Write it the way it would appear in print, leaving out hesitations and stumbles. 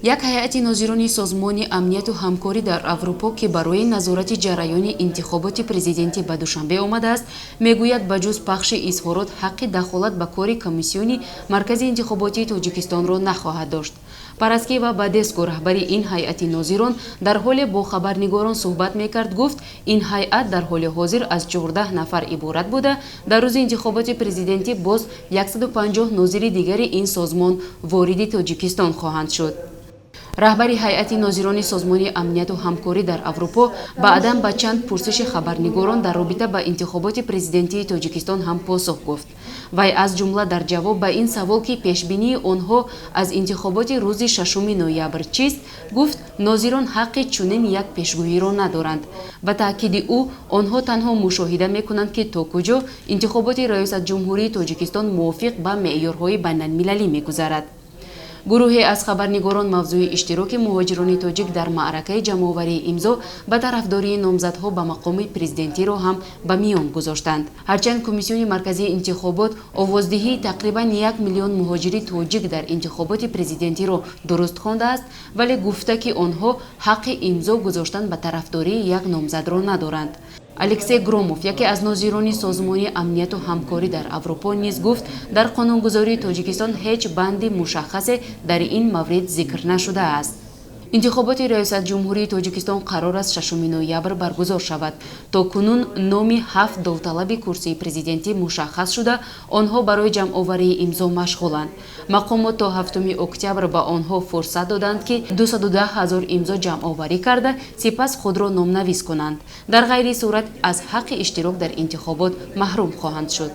Як ҳайати нозирони Созмони амнияту ҳамкорӣ дар Аврупо, ки барои назорати ҷараёни интихоботи президентӣ ба Душанбе омадааст, мегӯяд, ба ҷуз пахши изҳорот ҳаққи дахолат ба кори Комиссиони Маркази интихоботии Тоҷикистонро нахоҳад дошт. Параскева Бадеску, раҳбари ин ҳайати нозирон, дар ҳоле бо хабарнигорон суҳбат мекард, гуфт, ин ҳайат дар ҳоли ҳозир аз 14 нафар иборат буда, дар рӯзи интихоботи президентӣ боз 150 нозири дигари ин созмон вориди Тоҷикистон хоҳанд шуд. Раҳбари ҳайати нозирони Созмони амнияту ҳамкорӣ дар Аврупо баъдан ба чанд пурсиши хабарнигорон дар робита ба интихоботи президентии Тоҷикистон ҳам посух гуфт. Вай аз ҷумла дар ҷавоб ба ин савол, ки пешбинии онҳо аз интихоботи рӯзи 6 ноябр чист, гуфт, нозирон ҳаққи чунин як пешгӯиро надоранд. Ба таъкиди ӯ, онҳо танҳо мушоҳида мекунанд, ки то куҷо интихоботи раёсатҷумҳурии Тоҷикистон мувофиқ ба меъёрҳои байналмилалӣ мегузарад. Гурӯҳе аз хабарнигорон мавзӯи иштироки муҳоҷирони тоҷик дар маъракаи ҷамъоварии имзо ба тарафдории номзадҳо ба мақоми президентиро ҳам ба миён гузоштанд. Ҳарчанд Комиссиони Марказии интихобот овоздиҳии тақрибан 1 миллион муҳоҷири тоҷик дар интихоботи президентиро дуруст хондааст, вале гуфта, ки онҳо ҳаққи имзо гузоштан ба тарафдории як номзадро надоранд. Алексей Громов, яке аз нозирони Созмони амнияту ҳамкорӣ дар Аврупо, низ гуфт, дар қонунгузории Тоҷикистон ҳеҷ банди мушаххасе дар ин маврид зикр нашудааст. Интихоботи раёсатҷумҳурии Тоҷикистон қарор аст 6 ноябр баргузор шавад. То кунун номи ҳафт довталаби курсии президентӣ мушаххас шуда, онҳо барои ҷамъоварии имзо машғуланд. Мақомот то 7 октябр ба онҳо фурсат доданд, ки 210 ҳазор имзо ҷамъоварӣ карда, сипас худро номнавис кунанд. Дар ғайри сурат аз ҳаққи иштирок дар интихобот маҳрум хоҳанд шуд.